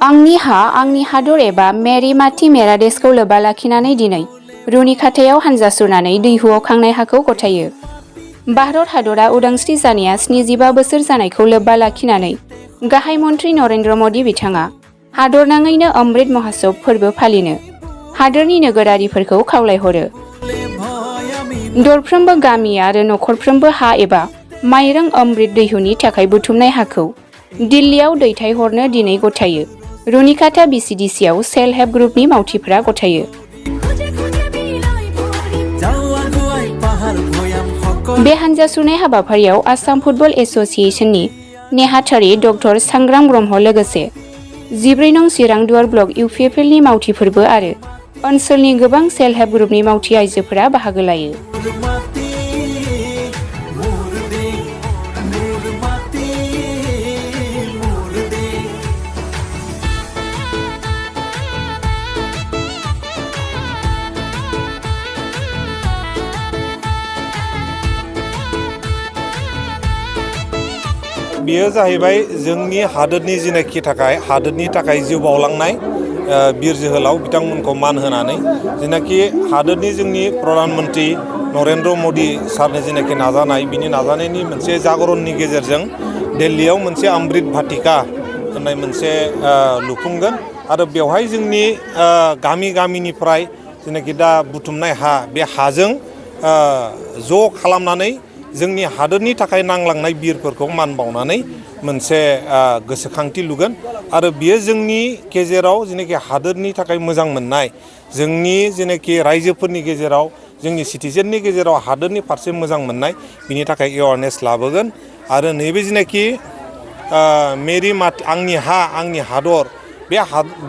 आंनि हा आंनि हादर एबा मेरि माटी मेरादेसखौ लोब्बा लाखिनानै दिनै रुनिखाथायाव हानजा सुरनानै दैहुआव खांनाय हाखौ गथायो। भारत हादरा उदांस्रि जानाया 75 बोसोर जानायखौ लोब्बा लाखिनानै गाहाय मन्त्रि नरेन्द्र मदि बिथाङा हादरनाङैनो अमृत महोत्सव फोरबो फालिनो हादोरनि नोगोरारिफोरखौ खावलायहरो। दरफ्रोमबो गामि आरो नखरफ्रोमबो हा एबा माइरं अमृत दैहुनि थाखाय बुथुमनाय हाखौ दिल्लीयाव दैथायहरनो दिनै गथायो। रुनिखाता बिसिडिसिआव सेल्फ हेल्प ग्रुपनि मावथिफोरा गथायो। बे हानजा सुरनाय हाबाफारियाव आसाम फुटबल एसोसिएशननि नेहाथारि डक्टर सांग्रां ब्रह्म लोगोसे 14 नं चिरां दुवार ब्लक इउपिएफएलनि मावथिफोरबो आरो ओनसोलनि गोबां सेल्फ हेल्प ग्रुपनि मावथि आइजोफोरा बाहागो लायो। बेयो जाहैबाय जोंनि हादोरनि थाखाय जिउ बावलांनाय बिर जोहोलाव बिथांमोनखौ मान होनानै जेनाखि हादोरनि जोंनि प्रधान मन्त्रि नरेन्द्र मदि सारनि जेनाखि नाजानाय बिनि नाजानायनि मोनसे जागरननि गेजेरजों दिल्लीयाव मोनसे अमृत भाटिका होननाय मोनसे लुफुंगोन आरो बेवहाय जोंनि गामिनिफ्राय जेनाखि दा बुथुमनाय हा बे हाजों ज' खालामनानै जोंनि हादोरनि थाखाय नांलांनाय बिरफोरखौ मान बावनानै मोनसे गोसोखांथि लुगोन आरो बियो जोंनि गेजेराव जेनाखि हादोरनि थाखाय मोजां मोननाय जोंनि जेनाखि रायजोफोरनि गेजेराव जोंनि सिटिजेननि गेजेराव हादोरनि फारसे मोजां मोननाय बिनि थाखाय एवारनेस लाबोगोन आरो नैबे जेनाखि मेरि माटी आंनि हा आंनि हादर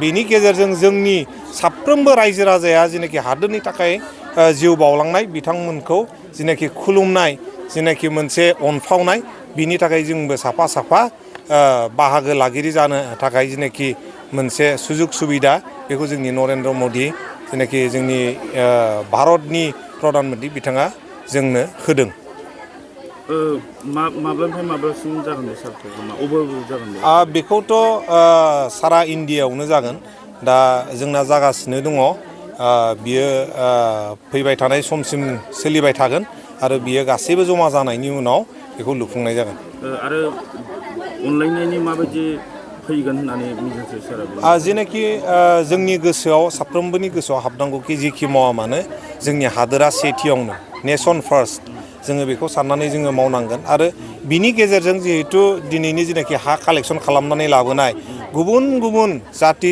बेनि गेजेरजों जोंनि साफ्रोमबो रायजो राजाया जेनाखि हादोरनि थाखाय जिउ बावलांनाय बिथांमोनखौ जेनाखि खुलुमनाय जेनाखि मोनसे अनफावनाय बिनि थाखाय जोंबो साफा बाहागो लागिरि जानो थाखाय जेनाखि मोनसे सुजुग सुबिदा बेखौ जोंनि नरेन्द्र मदि जेनाखि जोंनि भारतनि प्रधान मन्त्रि बिथाङा जोंनो होदों। माब्लानिफ्राय माब्लासिम जागोन बे जागोन बेखौथ' सारा इण्डियायावनो जागोन दा जोंना जागासिनो दङ बियो फैबाय थानाय समसिम सोलिबाय थागोन आरो बियो गासैबो जमा जानायनि उनाव बेखौ लुफुंनाय जागोन। आरो अनलायनायनि माबायदि फैगोन होननानै मिजिंथियो सारा? जेनाखि जोंनि गोसोआव साफ्रोमबोनि गोसोआव हाबनांगौखि जेखि मावा मानो जोंनि हादोरा सेथियावनो नेसन फार्स्ट जोङो बेखौ साननानै जोङो मावनांगोन आरो बिनि गेजेरजों जिहेथु दिनैनि जेनाखि हा कालेक्सन खालामनानै लाबोनाय गुबुन जाति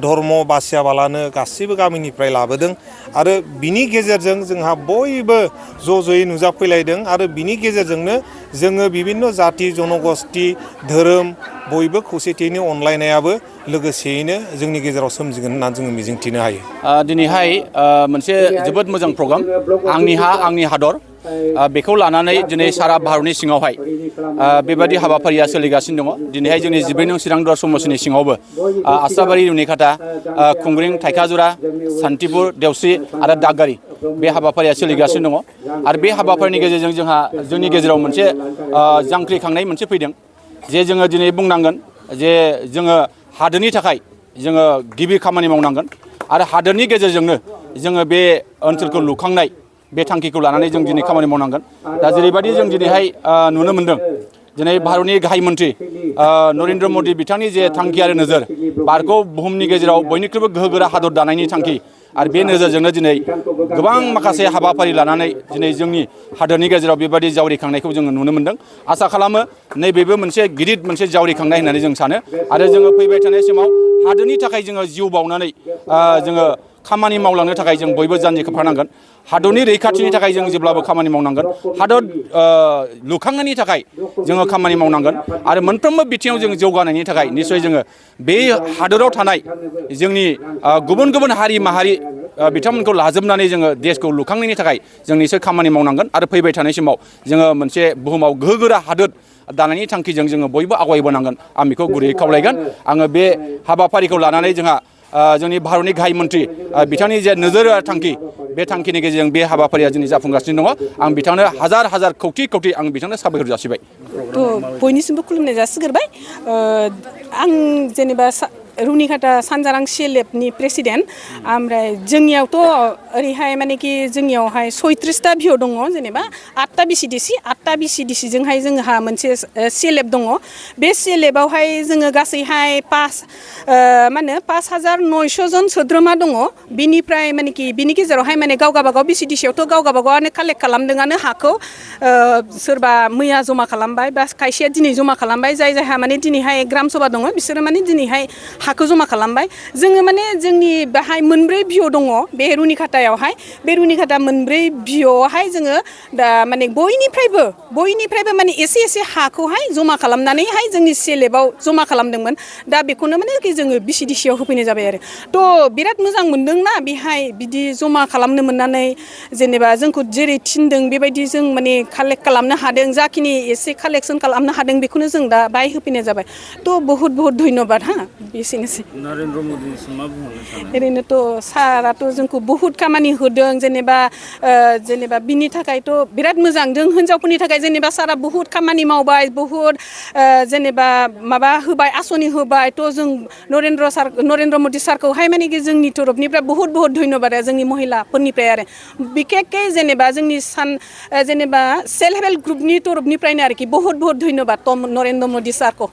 धर्म बासियाबालानो गासैबो गामिनिफ्राय लाबोदों आरो बिनि गेजेरजों जोंहा बयबो ज'यै नुजाफैलायदों आरो बिनि गेजेरजोंनो जोङो बिभिन्न जाति जनगोष्ठी धोरोम बयबो खौसेथियैनो अनलायनायाबो लोगोसेयैनो जोंनि गेजेराव सोमजिगोन होननानै जोङो मिजिंथिनो हायो। दिनैहाय मोनसे जोबोद मोजां प्रग्राम आंनि हा आंनि हादर बेखौ लानानै दिनै सारा भारतनि सिङावहाय बेबायदि हाबाफारिया सोलिगासिनो दङ। दिनैहाय जोंनि 14 नं चिरां दुवार समस्टिनि सिङावबो आस्राबारि रुनिखाता खुंग्रिं थाइखाजुरा सान्तिपुर देवस्रि आरो दागगारि बे हाबाफारिया सोलिगासिनो दङ आरो बे हाबाफारिनि गेजेरजों जोंहा जोंनि गेजेराव मोनसे जांख्रिखांनाय मोनसे फैदों जे जोङो दिनै बुंनांगोन जे जोङो हादोरनि थाखाय जोङो गिबि खामानि मावनांगोन आरो हादोरनि गेजेरजोंनो जोङो बे ओनसोलखौ लुखांनाय बे थांखिखौ लानानै जों दिनै खामानि मावनांगोन। दा जेरैबायदि जों दिनैहाय नुनो मोनदों दिनै भारतनि गाहाय मन्त्रि नरेन्द्र मदि बिथांनि जे थांखि आरो नोजोर भारतखौ बुहुमनि गेजेराव बयनिख्रुइबो गोहोगोरा हादर दानायनि थांखि आरो बे नोजोरजोंनो दिनै गोबां माखासे हाबाफारि लानानै दिनै जोंनि हादोरनि गेजेराव बेबायदि जावरिखांनायखौ जोङो नुनो मोनदों। आसा खालामो नैबेबो मोनसे गिदिर मोनसे जावरिखांनाय होननानै जों सानो आरो जोङो फैबाय थानाय समाव हादोरनि थाखाय जोङो जिउ बावनानै जोङो खामानि मावलांनो थाखाय जों बयबो जानजि खाफ्रानांगोन। हादरनि रैखाथिनि थाखाय जों जेब्लाबो खामानि मावनांगोन। हादर लुखांनायनि थाखाय जोङो खामानि मावनांगोन आरो मोनफ्रोमबो बिथिङाव जों जौगानायनि थाखाय निस्सय जोङो बे हादराव थानाय जोंनि गुबुन हारि माहारि बिथांमोनखौ लाजोबनानै जोङो देशखौ लुखांनायनि थाखाय जों निस्सय खामानि मावनांगोन आरो फैबाय थानाय समाव जोङो मोनसे बुहुमाव गोहोगोरा हादोर दानायनि थांखिजों जोङो बयबो आवगायबोनांगोन आं बेखौ गुरैयै खावलायगोन। आङो बे हाबाफारिखौ लानानै जोंहा जोंनि भारतनि गाहाय मन्त्रि बिथांनि जे नोजोर थांखि बे थांखिनि गेजेरजों बे हाबाफारिया दिनै जाफुंगासिनो दङ। आं बिथांनो हाजार खौथि आं बिथांनो साबायखर जासिबाय। बयनिसिमबो खुलुमनाय जासिगोरबाय। आं जेनेबा रुनिकाटा सानजारां CLFनि प्रेसिडेन्ट ओमफ्राय जोंनियावथ' ओरैहाय माने कि जोंनियावहाय 36टा भिअ दङ जेनेबा 8टा BCDC 8टा BCDCजोंहाय जोंहा मोनसे CLF दङ बे CLFआवहाय जोङो गासैहाय 5,900 जन सोद्रोमा दङ बिनिफ्राय माने कि बिनि गेजेरावहाय माने गाव गाबागाव BCDCआवथ' गाव गाबागावआनो कालेक्ट खालामदोंआनो हाखौ सोरबा मैया जमा खालामबाय बा खायसेया दिनै जमा खालामबाय जायहा माने दिनैहाय ग्राम सभा दङ बिसोरो माने दिनैहाय हाखौ जमा खालामबाय जोङो माने जोंनि बाहाय मोनब्रै भिअ दङ बे रुनिकाटायावहाय बे रुनिकाटा मोनब्रै भिअआवहाय जोङो दा माने बयनिफ्रायबो माने एसे हाखौहाय जमा खालामनानैहाय जोंनि CLFआव जमा खालामदोंमोन दा बेखौनो माने कि जोङो BCDCआव होफैनाय जाबाय आरो थ' बिराद मोजां मोनदोंना बेहाय बिदि जमा खालामनो मोननानै जेनेबा जोंखौ जेरै थिनदों बेबायदि जों माने कालेक्ट खालामनो हादों जाखिनि एसे कालेक्सन खालामनो हादों बेखौनो जों दा बाहाय होफैनाय जाबाय थ' बहुत धन्यबाद हा बेसेनोसै नरेन्द्र मदिनिसिम मा बुंहरनो सानो ओरैनोथ' साराथ' जोंखौ बहुत खामानि होदों जेनेबा बिनि थाखायथ' बिराद मोजां जों हिनजावफोरनि थाखाय जेनेबा सारा बहुत खामानि मावबाय बहुत जेनेबा माबा होबाय आसनि होबाय थ' जों नरेन्द्र मदि सारखौहाय माने कि जोंनि तरफनिफ्राय बहुत धन्यबाद आरो जोंनि महिलाफोरनिफ्राय आरो बिखेखके जेनेबा जोंनि जेनेबा सेल्फ हेल्प ग्रुपनि तरफनिफ्रायनो आरोखि बहुत धन्यबाद नरेन्द्र मदि सारखौ